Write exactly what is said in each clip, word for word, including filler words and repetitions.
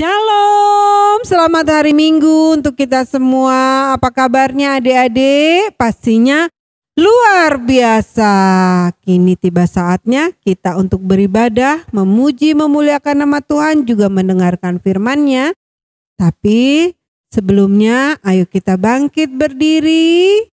Shalom, selamat hari Minggu untuk kita semua. Apa kabarnya adik-adik? Pastinya luar biasa. Kini tiba saatnya kita untuk beribadah, memuji, memuliakan nama Tuhan, juga mendengarkan firman-Nya. Tapi sebelumnya, ayo kita bangkit berdiri.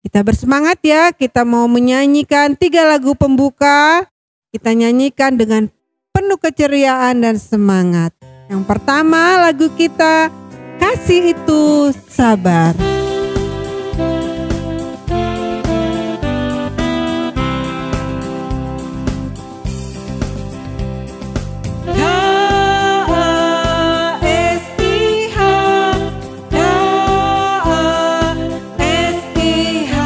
Kita bersemangat ya, kita mau menyanyikan tiga lagu pembuka. Kita nyanyikan dengan penuh keceriaan dan semangat. Yang pertama, lagu kita, Kasih Itu Sabar. K A S I H, K A S I H,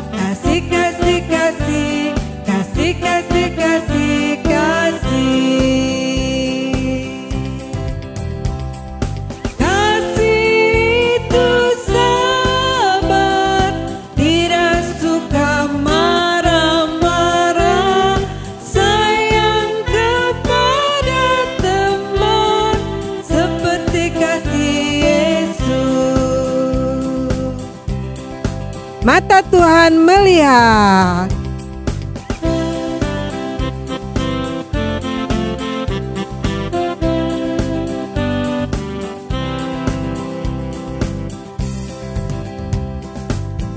kasih, kasih, kasih, kasih, kasih, kasih, kasih. Kasih itu sabar, tidak suka marah-marah, sayang kepada teman seperti kasih Yesus. Mata Tuhan melihat.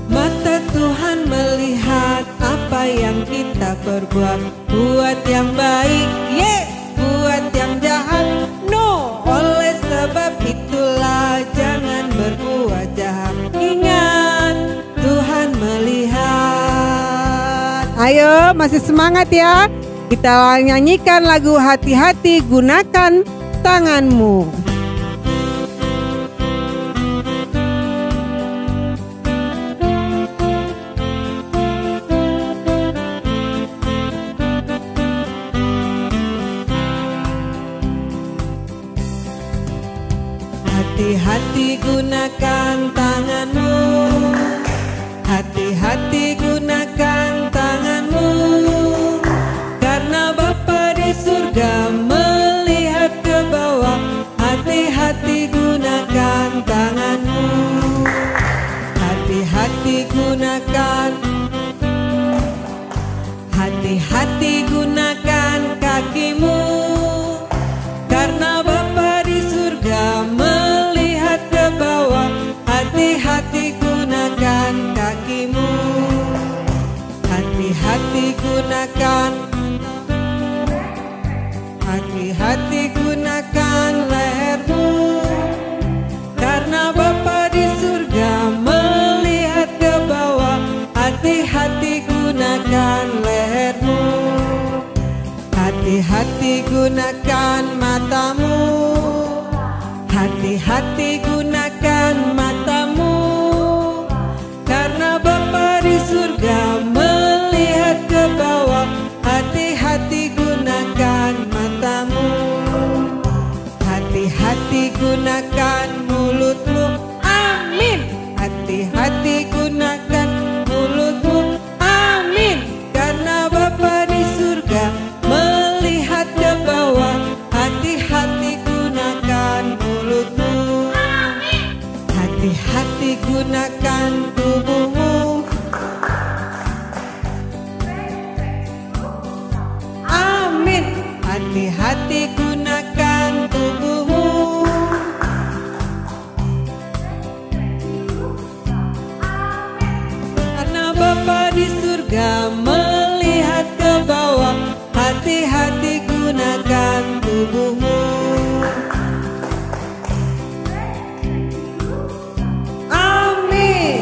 Mata Tuhan melihat apa yang kita perbuat. Buat yang baik, yes. Buat yang jahat, no. Oleh sebab itulah jangan berbuat jahat. Ingat, Tuhan melihat. Ayo, masih semangat ya. Kita nyanyikan lagu Hati-hati Gunakan Tanganmu. Hati-hati gunakan tanganmu. Hati-hati gunakan tanganmu. Karena Bapa di surga melihat ke bawah. Hati-hati gunakan tanganmu. Hati-hati gunakan. Hati-hati gunakan kakimu. Karena Bapa di surga melihat ke bawah. Hati-hati gunakan kakimu. Hati-hati gunakan. Hati-hati gunakan lehermu, karena Bapa di surga melihat ke bawah. Hati-hati gunakan lehermu, hati-hati gunakan matamu, hati-hati gunakan matamu. Karena Bapa di surga melihat ke bawah, hati-hati gunakan matamu. Hati-hati gunakan mulutmu. Amin. Hati-hati gunakan mulutmu. Amin. Karena Bapa di surga melihat ke bawah, hati-hati gunakan mulutmu. Hati-hati gunakan tubuhmu. Amin. Hati-hati gunakan tubuhmu. Karena Bapa di surga melihat ke bawah, hati-hati gunakan tubuhmu. Amin.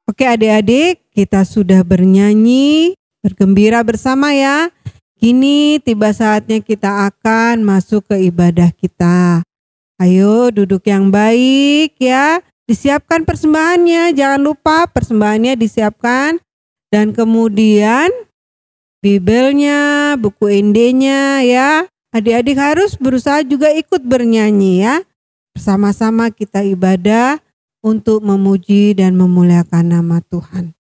Oke, adik-adik, kita sudah bernyanyi, bergembira bersama ya. Kini tiba saatnya kita akan masuk ke ibadah kita. Ayo duduk yang baik ya. Disiapkan persembahannya. Jangan lupa persembahannya disiapkan. Dan kemudian Bibelnya, buku endenya ya. Adik-adik harus berusaha juga ikut bernyanyi ya. Bersama-sama kita ibadah untuk memuji dan memuliakan nama Tuhan.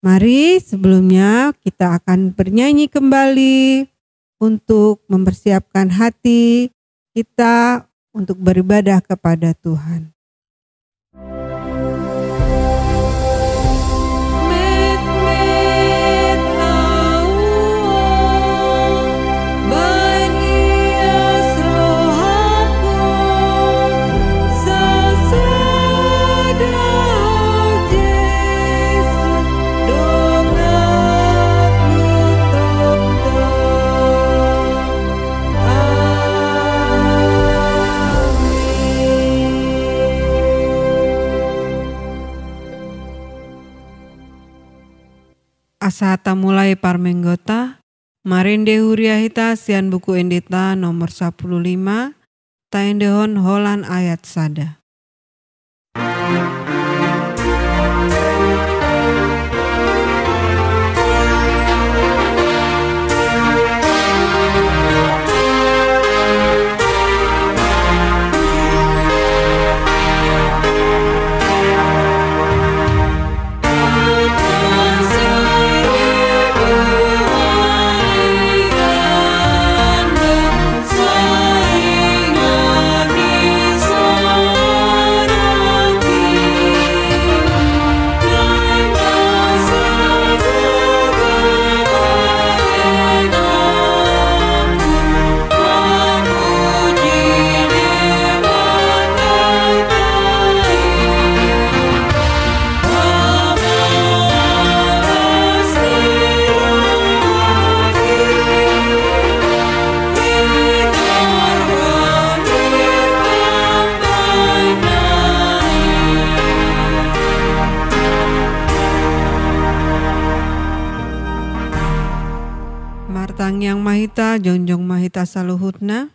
Mari, sebelumnya kita akan bernyanyi kembali untuk mempersiapkan hati kita untuk beribadah kepada Tuhan. Asa tamulai parmingguonta, marende huria hita sian Buku Endeta nomor sampulu lima, taendehon holan ayat sada. Martangiang ma hita, jongjong ma hita saluhutna.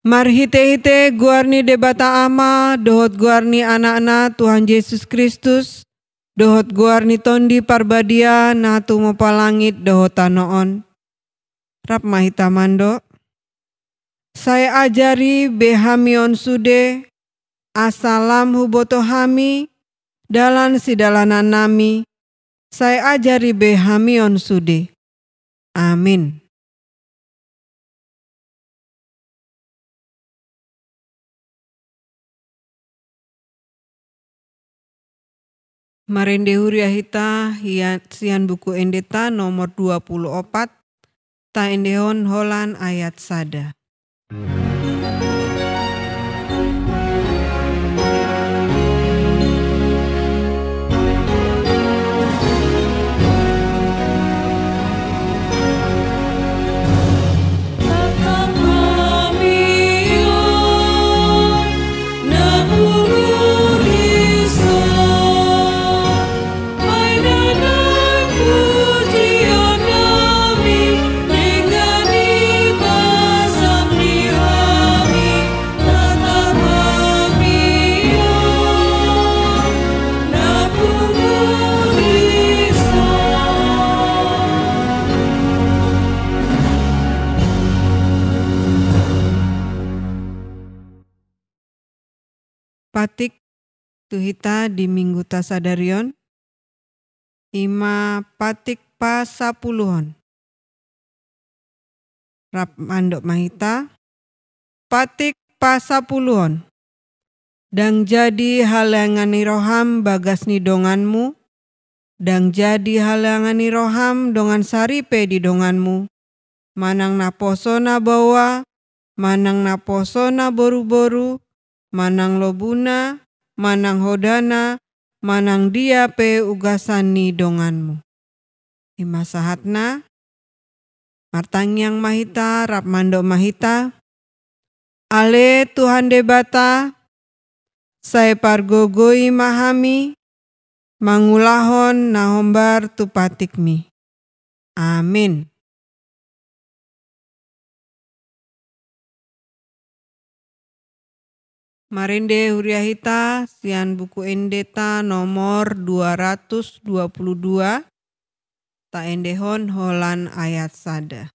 Marhitehite goar ni Debata Ama dohot goar ni Anakna Tuhan Jesus Kristus, dohot goar ni Tondi Parbadia na tumompa langit dohot tano on, rap ma hita mandok. Sai ajari be hami on sude, asa lam huboto hami dalan sidalanannami. Sai ajari be hami on sude. Amin. Marende huria hita, hia-, sian Buku Endeta nomor dua pulu opat, taendehon holan ayat sada. Patik tu hita di mingguta sadari on, ima patik pasapuluhon. Rap mandok ma hita. Patik pasapuluhon. Ndang jadi haleangan ni roham bagas ni donganmu, ndang jadi haleangan ni roham dongan saripe di donganmu, manang naposo na baoa, manang naposo na boruboru, manang lobuna, manang hodana, manang dia pe ugasan ni donganmu. Ima sahatna. Martangiang ma hita, rap mandok ma hita. Ale Tuhan Debata, sai pargogoi ma hami mangulahon na hombar tu patikmi. Amin. Marende huria hita sian Buku Endeta nomor dua ratus dua puluh dua, taendehon holan ayat sada.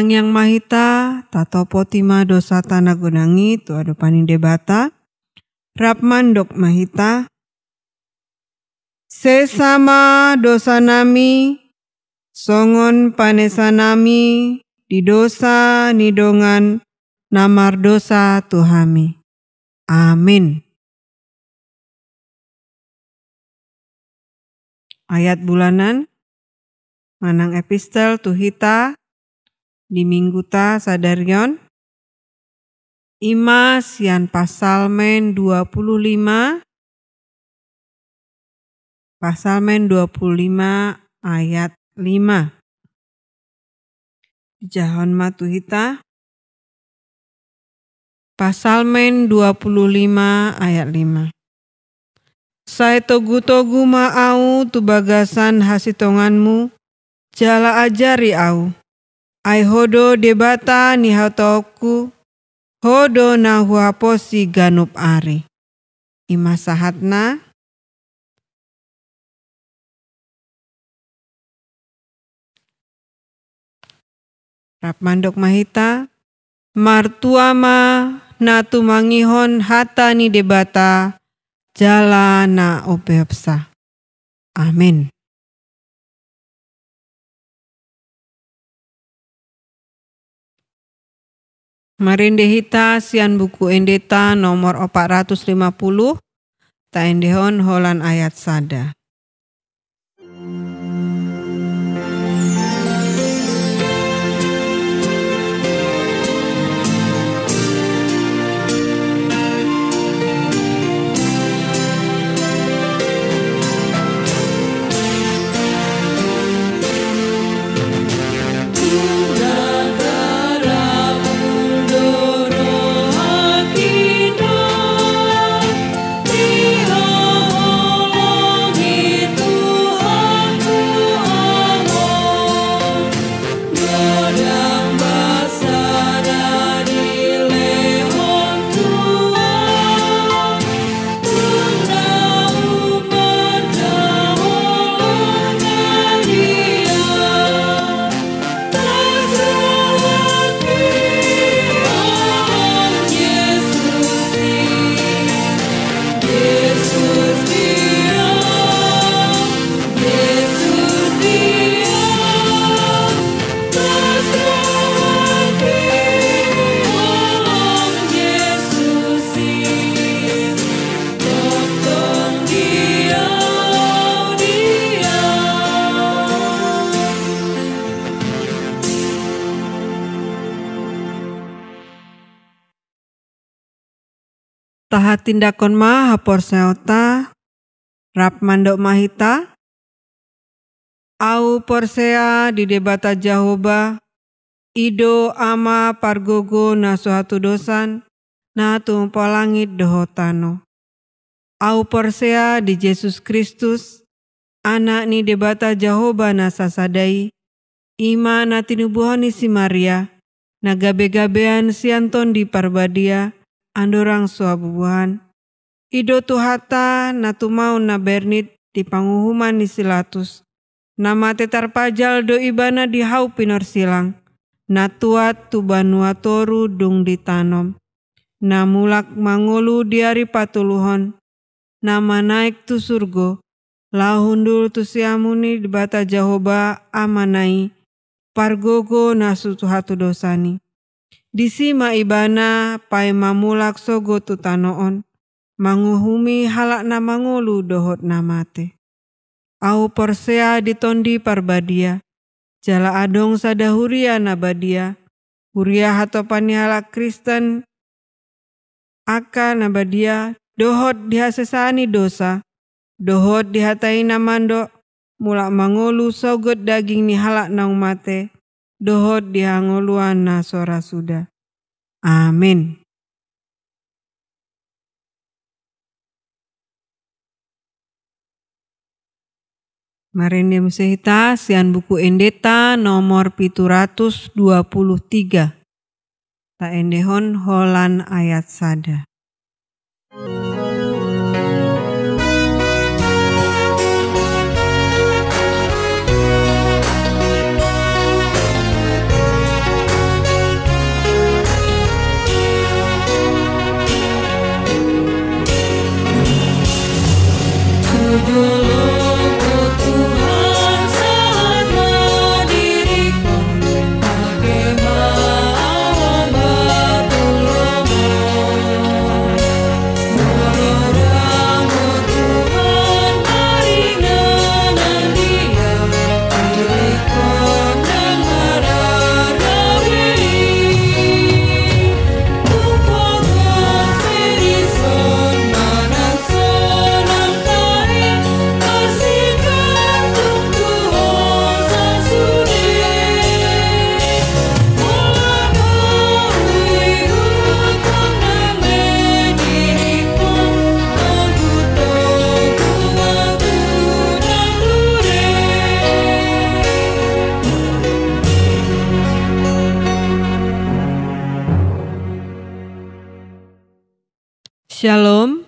Tangiang ma hita, tatopoti ma dosanta na godang i tu adopan ni Debata. Rap mandok ma hita. Sesa ma dosanami, songon panesanami di dosa ni dongan na mardosa tu hami. Amin. Ayat bulanan manang epistel tu hita di mingguta sadari on, i ma sian Psalmen dua puluh lima, Psalmen dua puluh lima ayat lima. Dijahahon ma tu hita. Psalmen dua puluh lima ayat lima. Sai togu-togu ma ahu tu bagasan hasintonganmu, jala ajari ahu. Ai Ho do Debata ni hataonku, Ho do na huhaposi ganup ari. I ma sahatna. Rap mandok ma hita. Martua ma na tumangihon hata ni Debata jala na umpeopsa. Amin. Marende hita sian Buku Endeta nomor opat ratus lima puluh, taendehon holan ayat sada. Tahatindangkon ma haporseaonta, rap mandok ma hita. Ahu porsea di Debata Jahowa, i do Ama pargogo na so hatudosan, na tumompa langit dohot tano. Ahu porsea di Jesus Kristus, Anak ni Debata Jahowa na sasada i, i ma na tinubuhon ni si Maria, na gabe-gabean sian Tondi Parbadia, andorang so habubuhan. I do Tuhanta na tumaon na bernit di panguhuman ni si Latus. Na mate tarpajal do Ibana di hau pinorsilang, na tuat tu banua toru dung ditanom, na mulak mangolu di ari patoluhon, na manaek tu surgo, laho hundul tu siamun ni Debata Jahowa Amana i, pargogo na so hatudosan i. Disi ma Ibana paima mulak sogot tu tano on, manguhumi halak na mangolu dohot na mate. Ahu porsea di Tondi Parbadia, jala adong sada huria na badia, huria hatopan ni halak Kristen, angka na badia, dohot di hasesaan ni dosa, dohot di hata i na mandok, mulak mangolu sogot daging ni halak naung mate, dohot di hangoluan na so ra suda. Amin. Marende muse hita sian Buku Endeta nomor pitu ratus dua puluh tiga. Taendehon holan ayat sada. Shalom.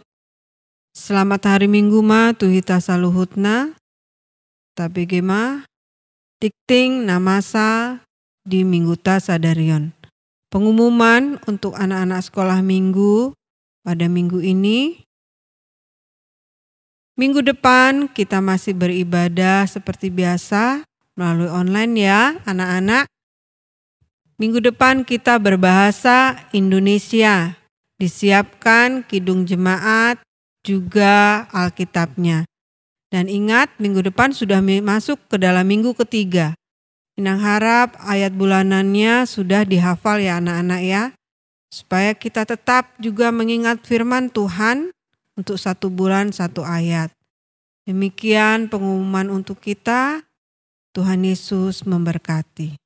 Selamat hari Minggu ma tu hita saluhutna. Tabege ma tingting na masa di mingguta sadari on. Pengumuman untuk anak-anak sekolah minggu pada minggu ini. Minggu depan kita masih beribadah seperti biasa melalui online ya, anak-anak. Minggu depan kita berbahasa Indonesia. Disiapkan kidung jemaat, juga Alkitabnya. Dan ingat, minggu depan sudah mi-, masuk ke dalam minggu ketiga. Inang harap ayat bulanannya sudah dihafal ya anak-anak ya. Supaya kita tetap juga mengingat firman Tuhan untuk satu bulan satu ayat. Demikian pengumuman untuk kita. Tuhan Yesus memberkati.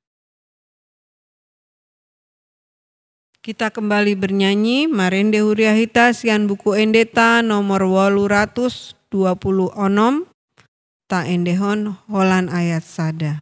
Kita kembali bernyanyi, marende huria hita sian buku endeta nomor walu ratus dua pulu onom, taendehon holan ayat sada.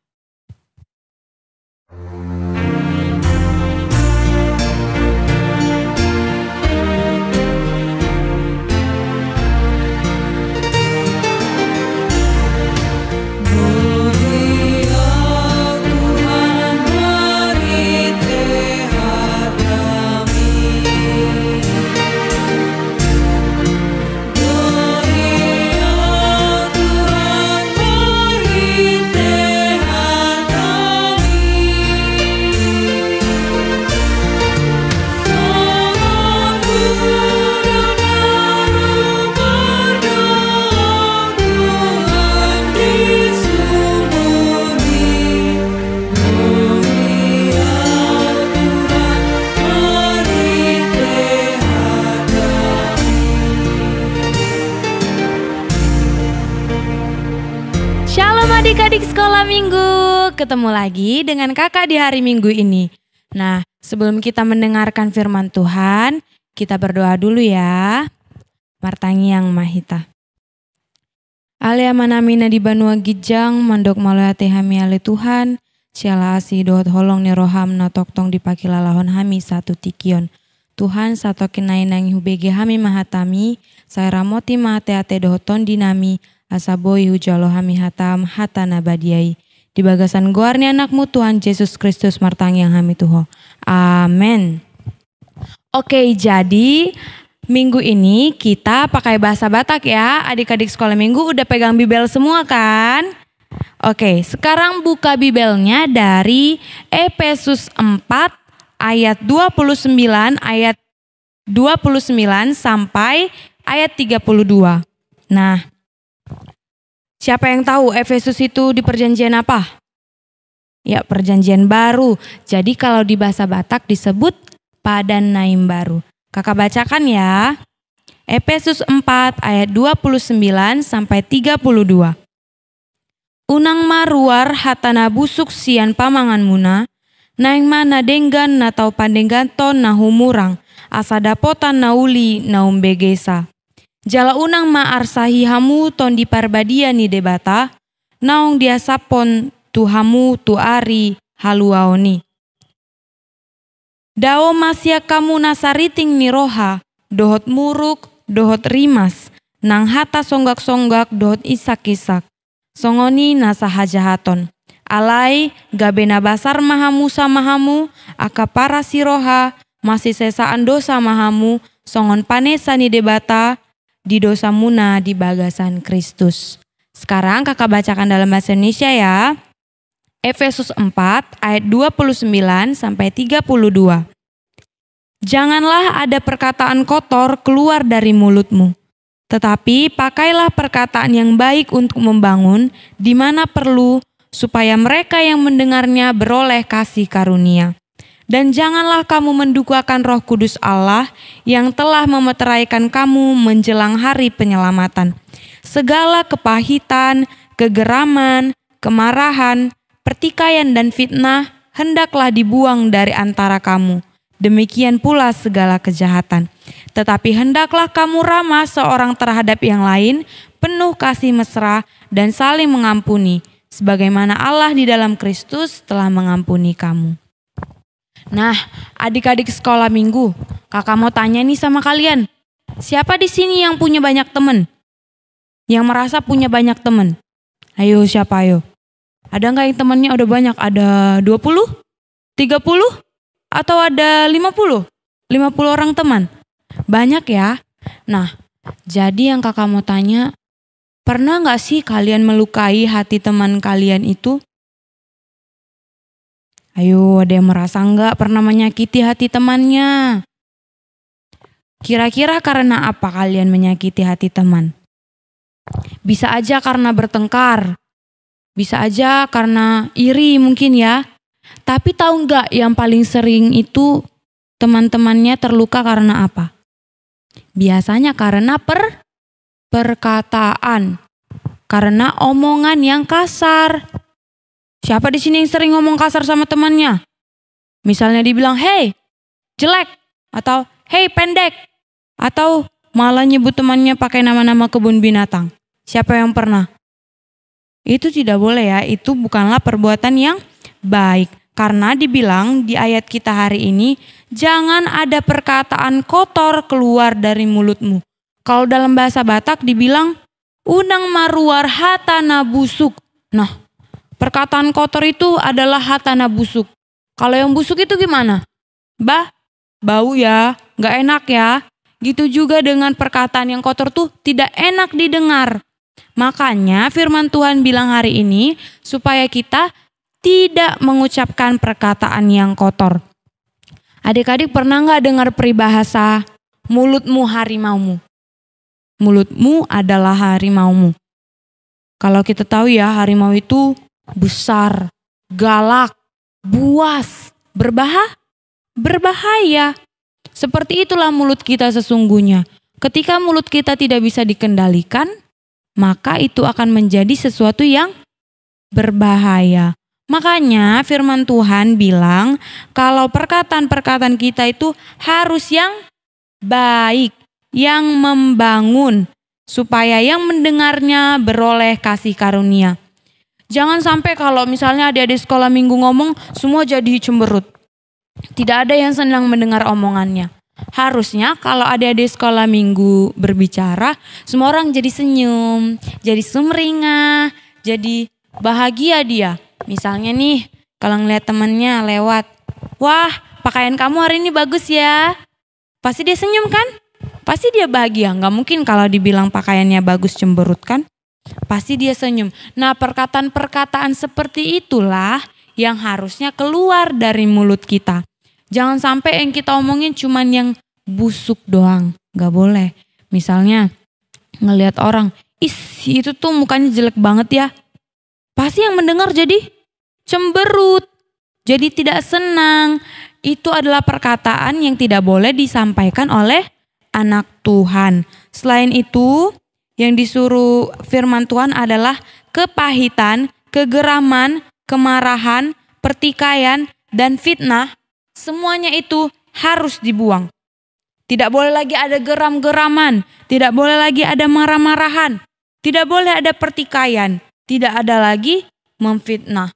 Shalom adik-adik sekolah minggu. Ketemu lagi dengan kakak di hari Minggu ini. Nah, sebelum kita mendengarkan firman Tuhan, kita berdoa dulu ya. Martangiang ma hita. Ale Amanami na di banua ginjang, mandok mauliate hami ale Tuhan, siala asi dohot holong ni roham na tongtong dipakilalahon hami satu tingki on. Tuhan, satongkin nai nangkin hubege hami ma hatami, sai ramoti ma ateate dohot tondinami, asa boi hujalo hami hatam, hata na badia i. Di bagasan goar ni anakmu Tuhan Jesus Kristus martangiang hami tu ho. Amen. Oke, jadi minggu ini kita pakai bahasa Batak ya. Adik-adik sekolah minggu udah pegang Bibel semua kan? Oke, sekarang buka Bibelnya dari Efesus empat ayat dua puluh sembilan, ayat dua puluh sembilan sampai ayat tiga puluh dua. Nah, siapa yang tahu Efesus itu di perjanjian apa? Ya, perjanjian baru. Jadi kalau di bahasa Batak disebut Padan na Imbaru. Kakak bacakan ya. Efesus empat ayat dua puluh sembilan sampai tiga puluh dua. Unang ma ruar hata na busuk sian pamanganmuna, naeng ma na denggan na tau pandengganhon na humurang, asa dapotan na uli na umbegesa. Jala unang ma arsahi hamu Tondi Parbadia ni Debata, naung diasaphon tu hamu tu ari haluaon i. Dao ma sian hamu na sariting ni roha, dohot muruk, dohot rimas, nang hata songgak-songgak dohot isak-isak, songon i nasa hajahaton. Alai gabe na basar ma hamu sama hamu, angka parasi roha, masisesaan dosa ma hamu, songon panesa ni Debata di dosamuna di bagasan Kristus. Sekarang kakak bacakan dalam bahasa Indonesia ya. Efesus empat ayat dua puluh sembilan sampai tiga puluh dua. Janganlah ada perkataan kotor keluar dari mulutmu, tetapi pakailah perkataan yang baik untuk membangun di mana perlu, supaya mereka yang mendengarnya beroleh kasih karunia. Dan janganlah kamu mendukakan Roh Kudus Allah yang telah memeteraikan kamu menjelang hari penyelamatan. Segala kepahitan, kegeraman, kemarahan, pertikaian dan fitnah hendaklah dibuang dari antara kamu. Demikian pula segala kejahatan. Tetapi hendaklah kamu ramah seorang terhadap yang lain, penuh kasih mesra, dan saling mengampuni, sebagaimana Allah di dalam Kristus telah mengampuni kamu. Nah, adik-adik sekolah minggu, kakak mau tanya nih sama kalian. Siapa di sini yang punya banyak teman? Yang merasa punya banyak teman? Ayo, siapa ayo? Ada nggak yang temannya udah banyak? Ada dua puluh? Tiga puluh? Atau ada lima puluh? Lima puluh orang teman? Banyak ya? Nah, jadi yang kakak mau tanya, pernah nggak sih kalian melukai hati teman kalian itu? Ayo, ada yang merasa nggak pernah menyakiti hati temannya? Kira-kira karena apa kalian menyakiti hati teman? Bisa aja karena bertengkar. Bisa aja karena iri mungkin ya. Tapi tahu nggak yang paling sering itu teman-temannya terluka karena apa? Biasanya karena per-, perkataan. Karena omongan yang kasar. Siapa di sini yang sering ngomong kasar sama temannya? Misalnya dibilang, "Hei, jelek," atau "Hei, pendek," atau malah nyebut temannya pakai nama-nama kebun binatang. Siapa yang pernah? Itu tidak boleh ya, itu bukanlah perbuatan yang baik. Karena dibilang di ayat kita hari ini, "Jangan ada perkataan kotor keluar dari mulutmu." Kalau dalam bahasa Batak dibilang, "Unang maruar hata na busuk." Nah, perkataan kotor itu adalah hata na busuk. Kalau yang busuk itu gimana? Bah, bau ya, nggak enak ya. Gitu juga dengan perkataan yang kotor tuh tidak enak didengar. Makanya firman Tuhan bilang hari ini supaya kita tidak mengucapkan perkataan yang kotor. Adik-adik pernah nggak dengar peribahasa, "Mulutmu harimaumu"? Mulutmu adalah harimaumu. Kalau kita tahu ya, harimau itu besar, galak, buas, berbaha-, berbahaya. Seperti itulah mulut kita sesungguhnya. Ketika mulut kita tidak bisa dikendalikan, maka itu akan menjadi sesuatu yang berbahaya. Makanya firman Tuhan bilang, kalau perkataan-perkataan kita itu harus yang baik, yang membangun, supaya yang mendengarnya beroleh kasih karunia. Jangan sampai kalau misalnya adik-adik sekolah minggu ngomong, semua jadi cemberut. Tidak ada yang senang mendengar omongannya. Harusnya kalau adik-adik sekolah minggu berbicara, semua orang jadi senyum, jadi sumringah, jadi bahagia dia. Misalnya nih, kalau ngeliat temennya lewat, "Wah, pakaian kamu hari ini bagus ya." Pasti dia senyum kan? Pasti dia bahagia. Nggak mungkin kalau dibilang pakaiannya bagus cemberut kan? Pasti dia senyum. Nah, perkataan-perkataan seperti itulah yang harusnya keluar dari mulut kita. Jangan sampai yang kita omongin cuman yang busuk doang. Nggak boleh. Misalnya, ngelihat orang, "Ih, itu tuh mukanya jelek banget ya." Pasti yang mendengar jadi cemberut, jadi tidak senang. Itu adalah perkataan yang tidak boleh disampaikan oleh anak Tuhan. Selain itu, yang disuruh firman Tuhan adalah kepahitan, kegeraman, kemarahan, pertikaian, dan fitnah. Semuanya itu harus dibuang. Tidak boleh lagi ada geram-geraman, tidak boleh lagi ada marah-marahan, tidak boleh ada pertikaian, tidak ada lagi memfitnah.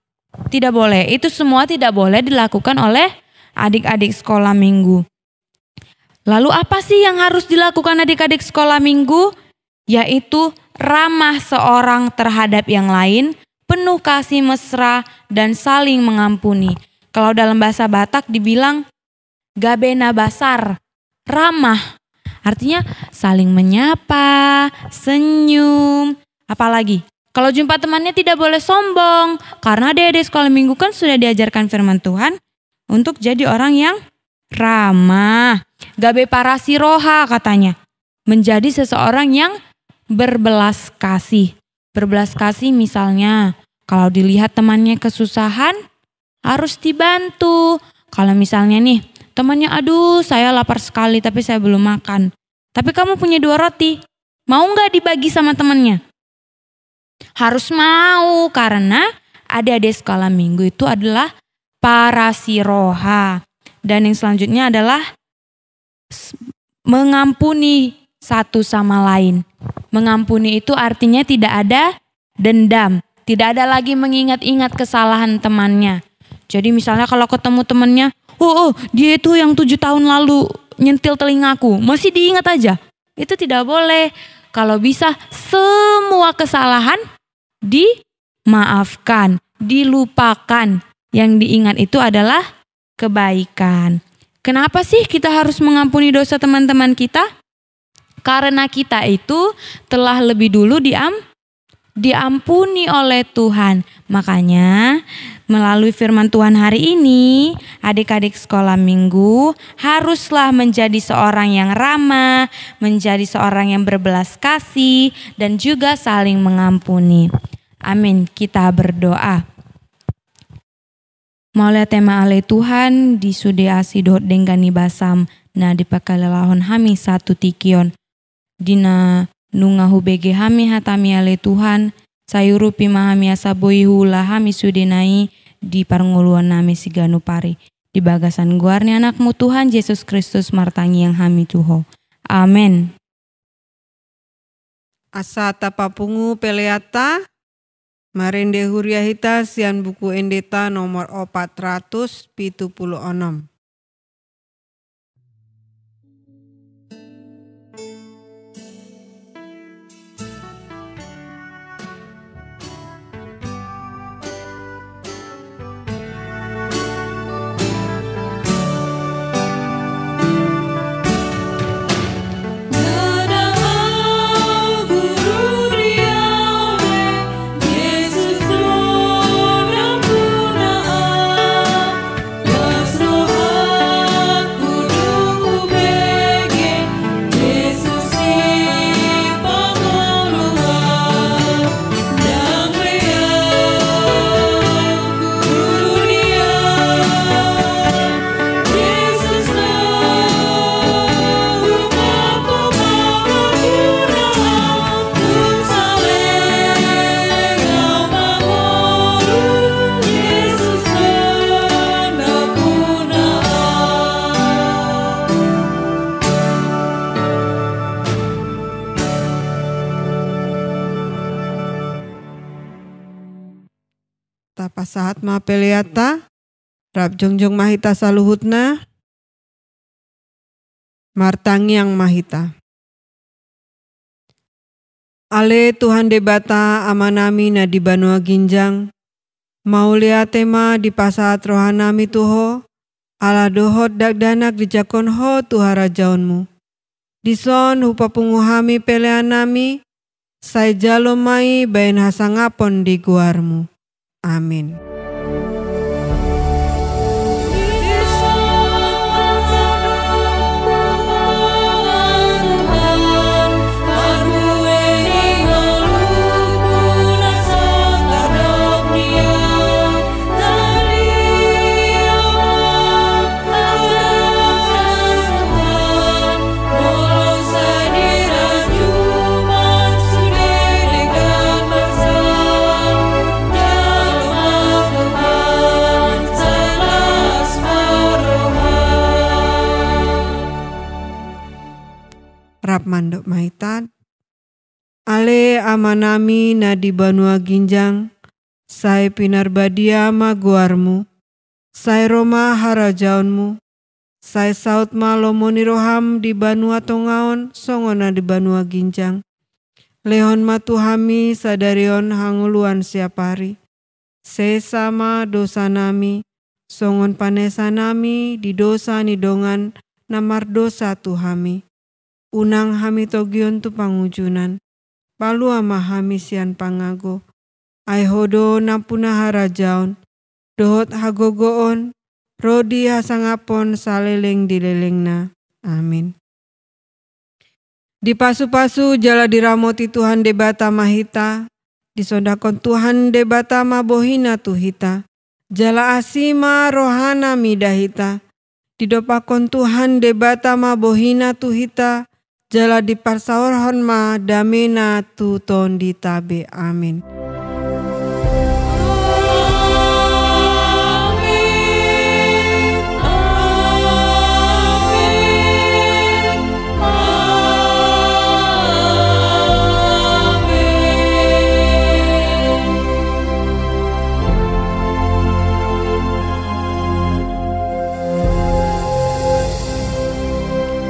Tidak boleh. Itu semua tidak boleh dilakukan oleh adik-adik sekolah minggu. Lalu apa sih yang harus dilakukan adik-adik sekolah minggu? Yaitu ramah seorang terhadap yang lain, penuh kasih mesra, dan saling mengampuni. Kalau dalam bahasa Batak dibilang gabe na basar, ramah. Artinya saling menyapa, senyum. Apalagi, kalau jumpa temannya tidak boleh sombong, karena adik-adik sekolah minggu kan sudah diajarkan firman Tuhan untuk jadi orang yang ramah. Gabe parasi roha katanya. Menjadi seseorang yang berbelas kasih. Berbelas kasih misalnya, kalau dilihat temannya kesusahan, harus dibantu. Kalau misalnya nih, temannya, "Aduh, saya lapar sekali, tapi saya belum makan." Tapi kamu punya dua roti, mau nggak dibagi sama temannya? Harus mau, karena adik-adik sekolah minggu itu adalah parasi roha. Dan yang selanjutnya adalah s-, mengampuni satu sama lain. Mengampuni itu artinya tidak ada dendam, tidak ada lagi mengingat-ingat kesalahan temannya. Jadi misalnya kalau ketemu temannya, "Oh, oh, dia itu yang tujuh tahun lalu nyentil telingaku," masih diingat aja. Itu tidak boleh. Kalau bisa, semua kesalahan dimaafkan, dilupakan. Yang diingat itu adalah kebaikan. Kenapa sih kita harus mengampuni dosa teman-teman kita? Karena kita itu telah lebih dulu diam-, diampuni oleh Tuhan. Makanya, melalui firman Tuhan hari ini, adik-adik sekolah minggu haruslah menjadi seorang yang ramah, menjadi seorang yang berbelas kasih, dan juga saling mengampuni. Amin. Kita berdoa. Mauliate ma ale Tuhan, di sude asi dohot denggan ni basam na dipangkalelahon hami sahat tu tingki on. Di na nunga hubege hami hatami ale Tuhan, sai urupi ma hami asa boi huula hami sudena i di parngoluon nami siganup ari. Di bagasan goar ni Anakmu Tuhan Jesus Kristus martangiang hami tu Ho. Amen. Asa tapapungu peleanta, marende huria hita sian Buku Endeta nomor opat ratus pitu pulu onom. Tapasahat ma peleanta, rap jongjong ma hita saluhutna. Martangiang ma hita. Ale Tuhan Debata Amanami na di banua ginjang, mauliate ma dipasahat rohanami tu Ho, ala dohot dakdanak dijangkon Ho tu harajaonMu. Dison hupapungu hami peleannami, sai jalo ma i baen hasangapon di goarMu. Amin. Rap mandok ma hita. Ale Amanami na di banua ginjang, sai pinarbadia ma goarMu, sai ro ma harajaonMu, sai saut ma lomo ni rohaM di banua tonga on songon na di banua ginjang. Lehon ma tu hami sadari on hangoluan siapari. Sesa ma dosanami, songon panesanami di dosa ni dongan na mardosa tu hami. Unang hami togihon tu pangunjunan. Palua ma hami sian pangago. Ai Ho do nampuna harajaon, dohot hagogoon, ro di hasangapon saleleng di lelengna. Amin. Dipasupasu jala diramoti Tuhan Debata ma hita, disondangkon Tuhan Debata ma bohiNa tu hita, jala asi ma rohaNa mida hita. Didompakkon Tuhan Debata ma bohiNa tu hita, jala diparsaorhon ma dameNa tu tondinta be. Amin.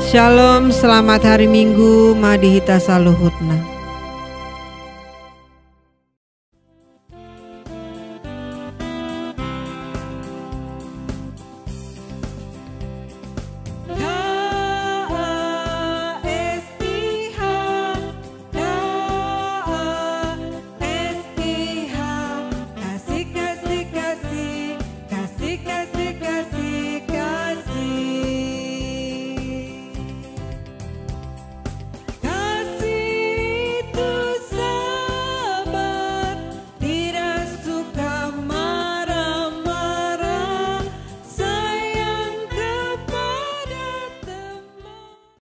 Shalom, selamat hari Minggu ma di hita saluhutna.